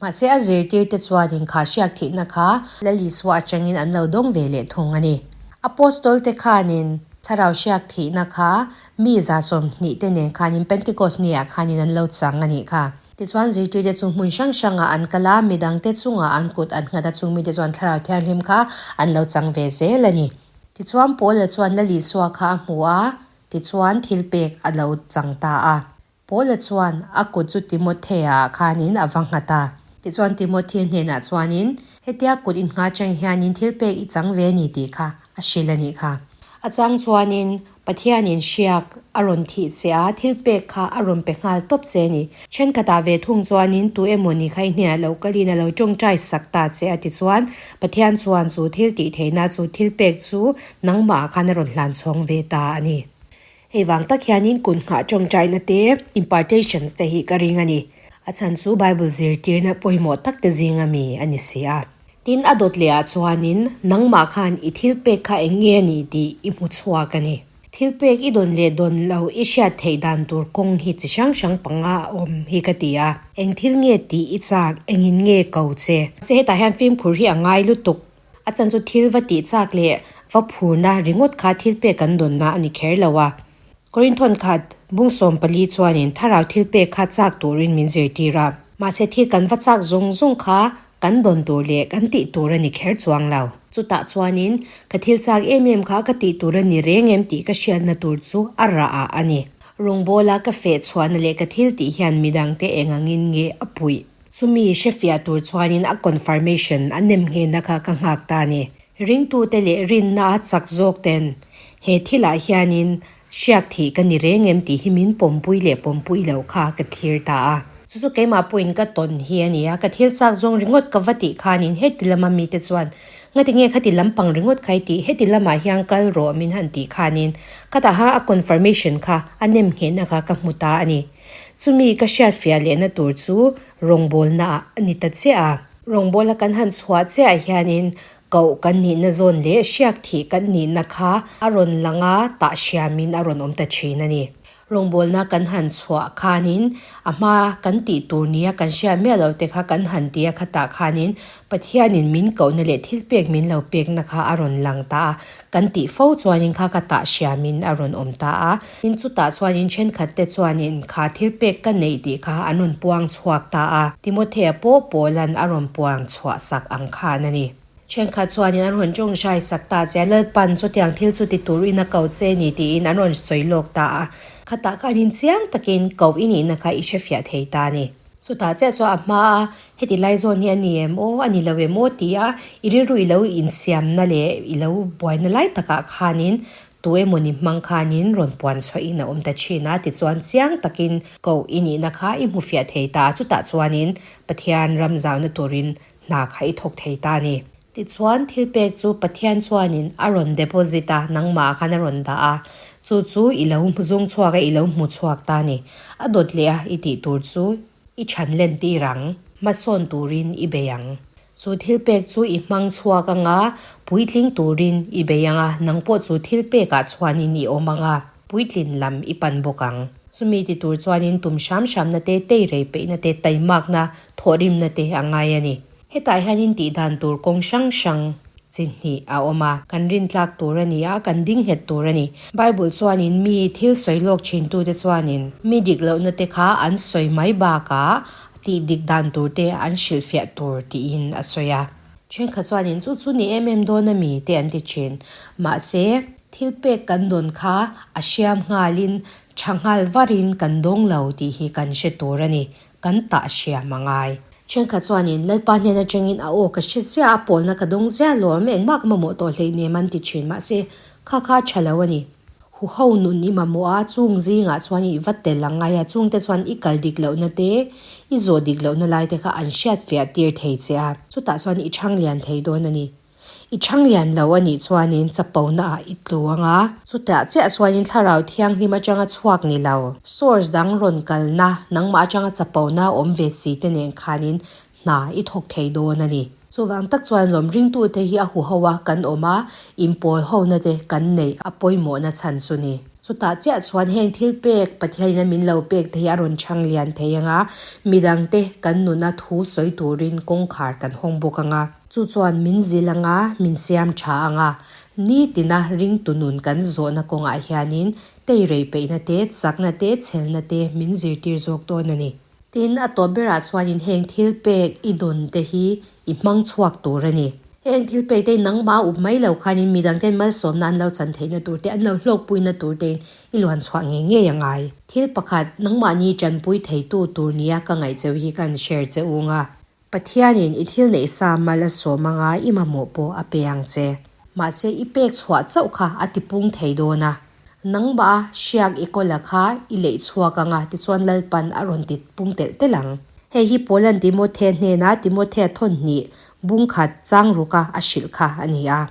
mahse a zirtirte chuanin kha hriak thihna kha Lal Isua atangin an lo dawng ve leh thung a ni. Apostol te khanin thlarau hriak thihna kha mi 20 te nen khanin Pentecost ni ah khanin an lo chang a nih kha. Tichuan zirtirte chu hmun hrang hrangah an kal a, midangte chungah an kut an nghat a, chung mite chuan thlarau thianghlim kha an lo chang ve zel a ni. Tichuan Paula chuan Lal Isua kha a hmu a, tichuan thilpek a lo chang ta a. Paula chuan a kut chu Timothea ah khanin a va nghat a. Tichuan Timothea hnenah chuanin, Hetia kut inngha chang hianin thil pek i chang ve a ni tih kha a hrilh a nih kha. A chang chuanin Pathianin hriak a rawn thih che a, thil pek kha a rawn pe nghal tawp che a ni. Thenkhatah ve thung chuanin tu emaw ni kha i hnenah lo kalin a lo tawngtai sak ta che a tichuan Pathian chuan chu thil tih theihna chu thil pek chu nangmah ah khan a rawn hlan chhawng ve ta a ni. Hei vang tak hianin kut nghah tawngtaina te, impartations te hi ka ring a ni. A chhan chu Bible zirtirna pawimawh tak te zinga mi a ni si a. Tin, a dawt leh ah chuanin nangmah khan i thil pek kha eng nge a nih tih i hmu chhuak a ni. Thil pek i dawn leh dawn lo i hriat theih dan tur kawng hi chi hrang hrang panga a awm hi ka ti a. Eng thil nge tih i chak, engin nge ko che? Mahse hetah hian fimkhur hi a ngai lutuk. A chan chu thil va tih chak leh va phurna ringawt kha thil pek kan dawnna a ni kher lo a. Korinthawn khat bung 14 chuanin thlarau thil pek kha chak turin min zirtir a. Mahse thil kan va chak zawng zawng kha kan dawn tur leh kan tih tur a ni kher chuang lo. Chutah chuanin ka thil chak em em kha ka tih tur a ni reng em tih ka hriatna tur chu a rah ah a ni. Rawngbawla ka feh chhuahna leh ka thil tih hian midangte eng angin nge a puih. Chumi hrefiah tur chuanin a confirmation a nem nghehna kha ka nghak ta a ni. Ringtute leh rinna a chak zawk ten he thilah hianin hriak thih ka ni reng em tih hi min pawmpui leh pawmpui loh kha ka thlir ta a. Chu chu keimah pawhin ka tawn hi a ni a, ka thil chak zawng ringawt ka va tih khanin heti lama mite chuan ngati nge khati lampang ringawt kha i tih, heti lamah hian kal rawh min han tih khanin ka taha a confirmation kha a nem nghehna kha ka hmu ta a ni. Chumi ka hriatfiah lehna tur chu rawngbawlna ah a ni ta chiah a. Rawngbawla kan han chhuah chiah hianin koh kan nihna zawn leh hriak thih kan nihna kha a rawn lang a, tah hriamin a rawn awm ta thin a ni. Rawngbawlna kan han chhuah khanin a hma kan tih tur nia kan hriat miah lo te kha kan han ti a khatah khanin Pathianin min kohna leh thil pek min lo pekna kha a rawn lang ta a, kan tih fo chuanin kha ka tah hriamin a rawn awm ta a. Tin, chutah chuanin thenkhat te chuanin kha thil pek ka neih tih kha an rawn puang chhuak ta a, Timothea pawh Paula'n a rawn puang chhuah sak ang khan a ni. Thenkhat chuanin an rawn tawngtai sak ta che a, Lalpan chutiang thil chu ti turin a ko che ni tiin an rawn sawi lawk ta a. Khatah khanin chiang takin koh i nihna kha i hrefiah thei ta a ni. Chutah chiah chuan a hma a, heti lai zawn hi a ni em aw, a ni lo em aw ti a, i rilru i lo insiamna leh i lo buaina lai takah khanin tu emawni hmang khanin rawn puan chhuahin a awm ta thin a, tichuan chiang takin koh i nihna kha i hmu fiah thei ta a, chutah chuanin Pathian ram zauna turin hna kha i thawk thei ta a ni. Tichuan thil pek chu Pathian chuanin a rawn deposit a, nangmah khan a rawn dah a, chu chu i lo zung chhuak a, i lo hmu chhuak ta a ni. A dawt leh a, i tih tur chu i chhan len tir ang, hmasawn turin i bei ang. Chu thil pek chu i hmang chhuak ang a, puitling turin i bei ang a, nang pawh chu thil pekah chuanin i awm ang a, puitlin lam i pan bawk ang. Chumi ti tur chuanin tum hram hramna te, teirei peihna te, taimakna, thawhrimna te a ngai a ni. Hetah hianin tih dan tur kawng hrang hrang chi hnih a awm a, kan rintlak tur a ni a, kan ding nghet tur a ni. Bible chuanin mi thil sawi lawk thintute chuanin mi dik lohna te kha an sawi mai bakah tih dik dan tur te an hrilhfiah tur tiin a sawi a. Thenkhat chuanin chu chu ni em em dawn a mi te an ti thin. Mahse, thil pek kan dawn kha a hriam nghalin tha nghal varin kan dawng lo tih hi kan hre tur a ni. Kan tah hriam a ngai. Thenkhat chuanin Lalpa hnen atangin a aw ka hre ziah a, pawlna ka dawng ziah lo, engmah ka mamawh tawh hleinem an ti thin. Mahse, kha kha a tha lo a ni. Huho nun i mamawh a, chung zingah chuan i va tel ang ngai a, chungte chuan i kal dik lohna te, i zawh dik lohna lai te kha an hriat fiah tir thei che a, chutah chuan i chhang lian thei dawn a ni. I chhang lian lo a nih chuanin chapona ah i tlu ang a. Chutah chiah chuanin thlarau thianghlim atanga chhuak ni lo, source dang rawn kalna, nangmah atanga chapona awm ve si te nen khanin hna i thawk thei dawn a ni. Chuvang tak chuan lawm ringtute hi a huho a kan awm a, inpawl hona te kan neih a pawimawhna chhan chu ni. Chutah chiah chuan heng thil pek Pathianin a min lo pek te hi a rawn chhang lian thei ang a, midangte kan nuna thu sawi turin kawngkhar kan hawng bawk ang a. Chu chuan min zil ang a, min siam tha ang a. Nitina ringtu nun kan zawhna kawngah hianin teirei peihna te, chakna te, chhelna te min zirtir zawk dawn a ni. Tin, a tawp berah chuanin heng thil pek i dawn te hi i hmang chhuak tur a ni. Heng thil pek te hi nangmah up mai lo khanin midang ten malsawmna an lo chan theihna tur te, an lo hlawkpuina tur tein i luan chhuah ngei ngei a ngai. Thil pakhat, nangmahni tanpui theitu tur nia ka ngaih cheu hi kan share che ung a. Pathianin i thil neih sa mal a sawm anga i mamawh pawh a pe ang che. Mahse i pek chhuah chauh kha a tipung thei dawn a. Nangmah a hriak i kawla kha i leih chhuak anga tichuan Lalpan a rawn ti pung telh telh ang. Hei hi Paula'n Timothea hnena Timothea thawn hnih bung khat chang ruka a hrilh kha a ni a.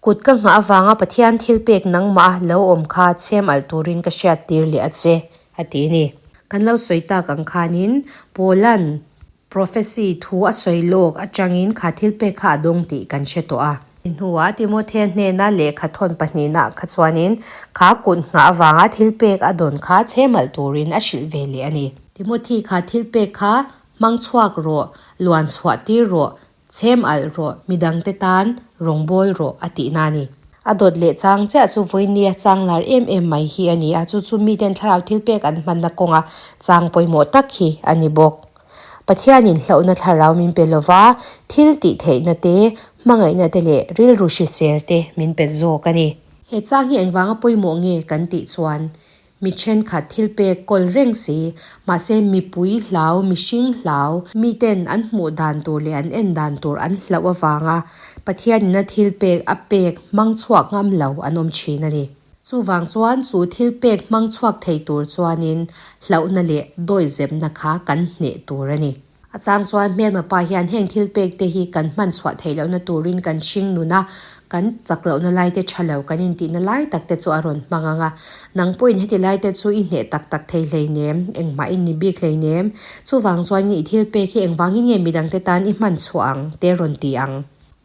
Kut ka nghah avanga Pathian thilpek nangmah a lo awm kha chhem alh turin ka hriattir leh a che, a ti a ni. Kan lo sawi tak ang khanin Paula'n prophecy thu a sawi lawk atangin kha thilpek kha a dawng tih kan hre tawh a. Hnuah Timothea hnena lehkha thawn pahnihna kha chuanin kha kut nghah avanga thilpek a dawn kha chhem alh turin a hrilh ve leh a ni. Timothy kha thilpek kha hmang chhuak rawh, luan chhuah tir rawh, Chhem alh rawh, midangte tan rawng bawl rawh a tihna a ni. A dawt leh chang chiah chu vawinia chang lar em em mai hi a ni a, chu chu miten thlarau thilpek an hmanna kawnga chang pawimawh tak hi a ni bawk. Pathianin hlauhna thlarau min pe lova, thil tih theihna te, hmangaihna te leh rilru hrisel te min pe zawk a ni. He chang hi engvanga pawimawh nge kan tih chuan Mi thenkhat thil pek kawl reng si, mahse mipui hlau, mihring hlau, miten an hmuh dan tur leh an en dan tur an hlauh avanga Pathianin a thil pek a pek hmang chhuak ngam lo an awm thin a ni. Chuvang chuan chu thil pek hmang chhuak thei tur chuanin hlauhna leh dawihzepna kha kan hneh tur a ni. A chang chuan hmelma pa hian heng thil pek te hi kan hman chhuah theih lohna turin kan hring nun a, kan chak lohna lai te tha lo kan intihna lai tak te chu a rawn hmang ang a. Nang pawhin heti lai te chu i hneh tak tak thei hleinem, engmah i ni bik hleinem. Chuvang chuanin i thil pek hi engvangin nge midangte tan i hman chhuah ang te rawn ti ang.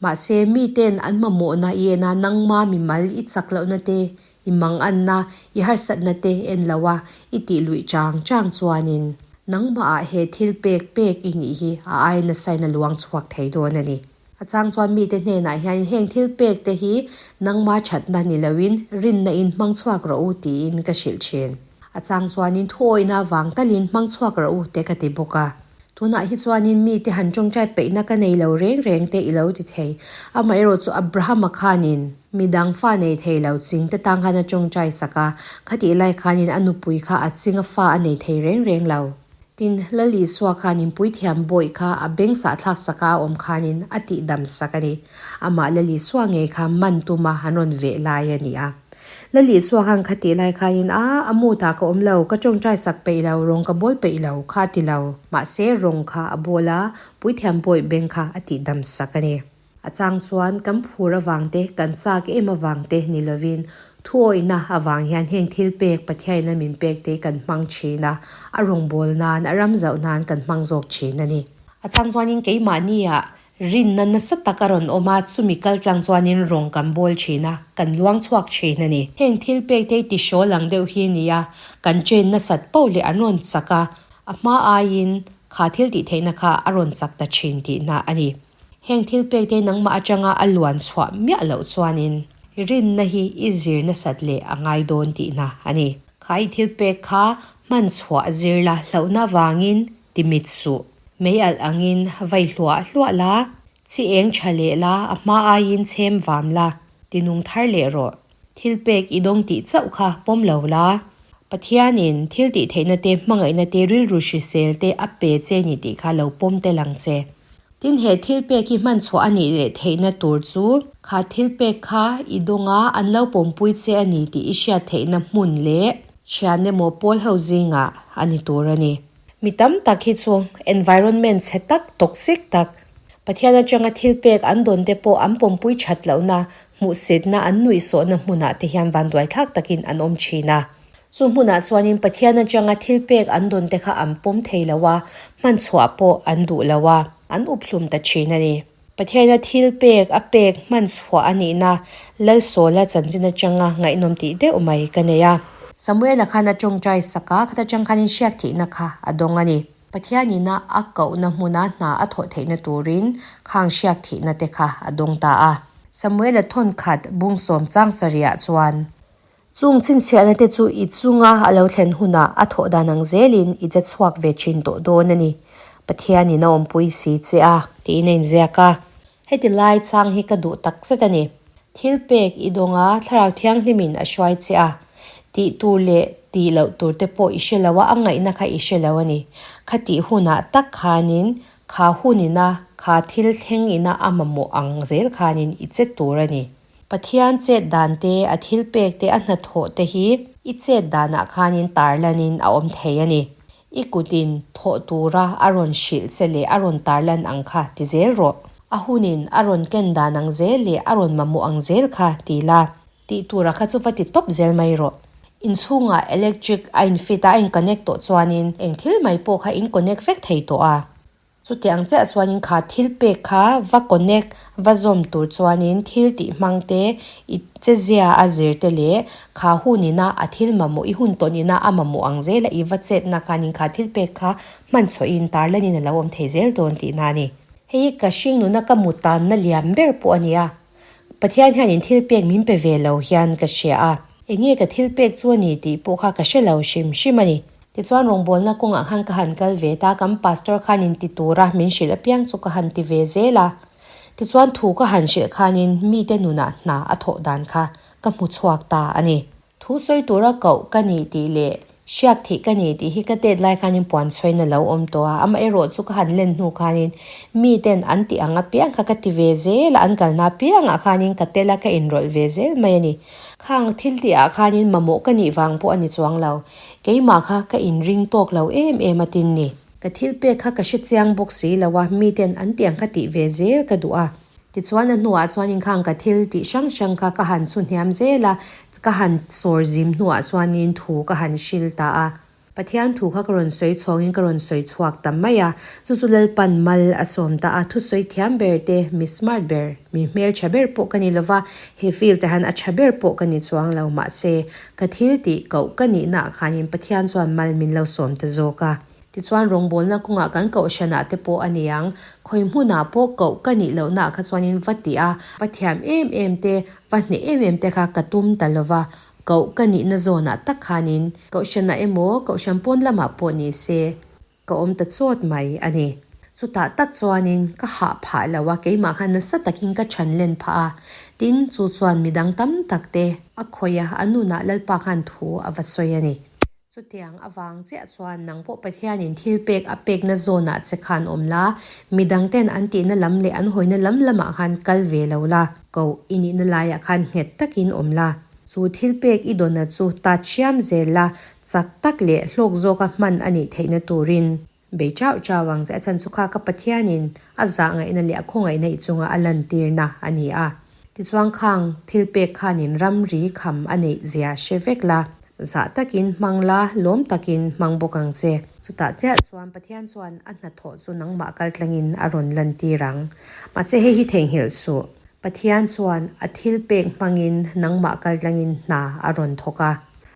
Mahse, miten an mamawhna i en a, nangma mimal i chak lohna te I manganna, i harsatna te en lo a, i tih luih chang chang chuanin nangmahah he thil pek pek i nih hi a ai nasain a luang chhuak thei dawn a ni. A chang chuan mite hnenah hian heng thil pek te hi nangma thatna ni loin rinna in hmang chhuak rawh u tiin ka hrilh thin. A chang chuanin thuawihna vang talin hmang chhuak rawh u te ka ti bawk a. Tunah hi chuanin mite han tawngtai peihna ka nei lo reng reng te i lo ti thei. Amaherawh chu Abrahama khanin midang fa nei thei lo ching te tang khan a tawngtai sak a, khatih lai khanin a nupui kha a ching a fa a nei thei reng reng lo. Tin, Lal Isua khanin puithiam bawih kha a beng sahthlak sak a a awm khanin a tihdam sak a ni. Amah Lal Isua ngei kha man tuma an rawn veh lai a ni a. Lal Isua khan kha tih lai khanin, A, a mood ah ka awm lo, ka tawngtai sak peih lo, rawng ka bawl peih lo, kha a ti lo. Mahse, rawng kha a bawl a, puithiam bawih beng kha a tih dam sak a ni. A chang chuan kan phur avang te, kan chak em avang te ni lovin, thuawihna avang hian heng thil pek Pathiain a min pek te kan hmang thin a, a rawngbâwl nan, a ram zauh nan kan hmang zawk thin a ni. A chang chuanin keimahniah Rinna nasa tak a rawn awm a, chumi kal tlang chuanin rawng kan bawl thin a, kan luang chhuak thin a ni. Heng thil pek te hi tihrawl ang deuh hi a ni a, kan train nasat poh leh an rawn chak a, a hma aiin kha thil tih theihna kha a rawn chak ta thin tihna a ni. Heng thil pek te nangmah atanga a luan chhuah miah loh chuanin rinna hi i zir nasat leh a ngai dawn tihna a ni. Kha i thil pek kha hman chhuah zir la hlauhna vangin ti mit suh. Mei alh angin vai hluah hluah la, chi eng tha leh la, a hma aiin chhem vam la, ti nung thar leh rawh. Thil pek i dawng tih chauh kha pawm lo la. Pathianin thil tih theihna te, hmangaihna te, rilru hrisel te a pe che ni tih kha lo pawm tel ang che. Tin, he thil pek hi hman chhuah a nih leh theihna tur chu kha thil pek kha i dawng a, an lo pawmpui che a ni tih i hriat theihna hmun leh thian emaw pawl ho zingah a ni tur a ni. Mi tam tak hi chu environment chhe tak, toxic tak, Pathian atanga thil pek an dawn te pawh an pawmpui that lohna, hmuhsitna, an nuihsawhna hmunah te hian vanduaithlak takin an awm thin a. Chu hmunah chuanin Pathian atanga thil pek an dawn te kha an pawm thei lo a, hman chhuah pawh an duh lo a, an up hlum ta thin a ni. Pathiana thil pek a pek hman chhuah a nihna Lalsawla chanchin atanga ngaihnawm tih deuh mai ka nei a. Samuela khan a tawngtai sak a, khata tang khanin hriak thihna kha a dawng a ni. Pathianina a kohna hmuna hna a thawh theihna turin khang hriak thihna te kha a dawng ta a. Samuela thawn khat bungsawm chang sarihah chuan Chung chhinchhiahna te chu i chunga a lo thlen hunah a thawh dan ang zelin i che chhuak ve thin tawh dawn a ni. Pathianin a awmpui si che a, tiin a inziak a. Heti lai chang hi ka duh tak zet a ni. Thil pek i dawng a, Thlarau Thianghlimin a hruai che a. Tih tur leh tih loh tur te pawh i hre lo a, a ngaihna kha i hre lo a ni. Khatih hunah tak khanin kha hunina kha thil thleng ina a mamawh ang zel khanin i che tur a ni. Pathian chet dan te, a thil pek te, a hnathawh te hi i chet danah khanin tarlanin a awm thei a ni. I kutin thawh tura a rawn hrilh che leh a rawn tarlan ang kha ti zel rawh. A hunin a rawn ken dan ang zel leh a rawn mamawh ang zel kha ti la, tih tura kha chu va ti tawp zel mai rawh. Inchhungah electric a in fit a, a in connect tawh chuanin eng thil mai pawh kha in connect vek thei tawh a. Chutiang chiah chuanin kha thil pek kha va connect, va zawm tur chuanin thil tih hmang te, i chezia a zir te leh kha hun ina a thil mamawh, i hun tawn ina a mamawh ang zela i va chetna khanin kha thil pek kha hman chhuahin tarlanin a lo awm thei zel dawn tihna a ni. Hei hi ka hringnuna ka mu tanna liam ber pawh a ni a, Pathian hianin thil pek min pe ve lo hian ka hria a. Enge ka thil pek chu a ni tih pawh kha ka hre lo hrim hrim a ni. Tichuan rawngbawlna kawngah khan ka han kal ve ta, kan pastor khan in ti tura min hrilh apiang chu ka han ti ve zel a. Tichuan thu ka han hrilh khanin mite nunah hna a thawh dan kha ka hmu chhuak ta a ni. Thu sawi tura koh ka ni tih leh hriak thih ka ni tih hi ka tet lai khanin puan chhuain a lo awm tawh a, amaherawh chu ka han len hnu khanin miten an tih ang apiang kha ka ti ve zel a, an kalna apiangah khanin ka tel a, ka inrawlh ve zel mai a ni. Khang thil tih ah khanin mamawh ka nih vang pawh a ni chuang lo. Keimah kha ka inring tawk lo em em a tin ni. Ka thil pek kha ka hre chiang bawk si lo a, miten an tih ang kha tih ve zel ka duh a. Tichuan a hnuah chuanin khang ka thil tih hrang hrang kha ka han chhu hniam zel a, ka han sawr zim hnuah chuanin thu ka han hril ta a. Pathian thu kha ka rawn sawi chhawngin ka rawn sawi chhuak ta mai a, chu chu Lalpan mal a sawm ta a, thusawi thiam ber te, mi smart ber, mi hmeltha ber pawh ka ni lova, he field ah hian a tha ber pawh ka ni chuang lo, mahse ka thil tih koh ka nihna ah khanin Pathian chuan mal min lo sawm ta zawk a. Tichuan rawngbawlna kawngah kan kohhranah te pawh a ni ang, khawi hmunah pawh koh ka nih lohnaah kha chuanin va tih a, va thiam em em te, va hneh em em te kha ka tum ta lova, Koh ka nihna zawnah tak khanin Kohhranah emaw Kohhran pawn lamah pawh ni se ka awm ta chawt mai a ni. Chutah tak chuanin ka hah phah lo a, keimah khan nasa takin ka chhan len phah a. Tin, chu chuan midang tam tak te a khawih a, a nunah Lalpa khan thu a va sawi a ni. Chutiang avang chiah chuan nang pawh Pathianin thil pek a pekna zawnah che khan awm la, midangten an tihna lam leh an hawina lam lamah khan kal ve lo la, koh i nihna laiah khan nghet takin awm la. Chu thil pek i dawna chu ta thiam zel la, chak tak leh hlawk zawka hman a nih theihna turin bei chau chau ang che. A chhan chu kha ka Pathianin a zah ngaihna leh a khawngaihna i chunga a lantirna a ni a. Tichuan khang thil pek khanin ramri kham a neih zia hre vek la, zah takin hmang la, lawm takin hmang bawk ang che. Chutah chiah chuan Pathian chuan a hnathawh chu nangmah kaltlangin a rawn lantir ang. Mahse hei hi theihnghilh suh. Pathian chuan a thil pek hmangin nangmah kaltlangin hna a rawn thawk a.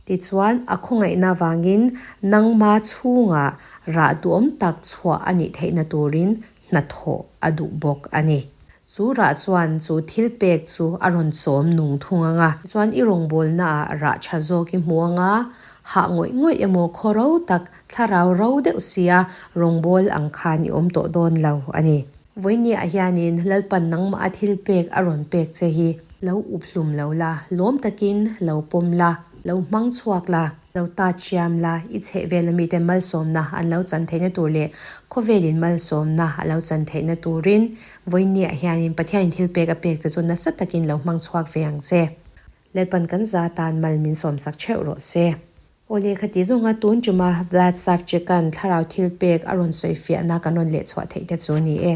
Tichuan a khawngaihna vangin nangma chhungah rah duhawm tak chhuah a nih theihna turin hnathawh a duh bawk a ni. Chu rah chuan chu thil pek chu a rawn chawm nung thung ang a. Chuan i rawngbawlnaah rah tha zawk i hmu ang a, hah ngawih ngawih emaw khaw ro tak, thlarau ro deuh sia rawngbâwl ang khan i awm tawh dawn lo a ni. Vawinia hianin Lalpan nangmah a thil pek a rawn pek che hi lo up hlum lo la, lawm takin lo pawm la, lo hmang chhuak la. Lo ta chiam la, i chheh vel amite malsawmna an lo chan theihna tur leh khawvelin malsawmna a lo chan theihna turin vawinia hianin Pathianin thil pek a pek che chu nasa takin lo hmang chhuak ve ang che. Lalpan kan za tan mal min sawmsak theuh rawh se. Aw lehkha ti zawnga tun tuma Vlad Savchik-a'n thlarau thil pek a rawn sawifiahna kan rawn lehchhuah theih te chu ni e.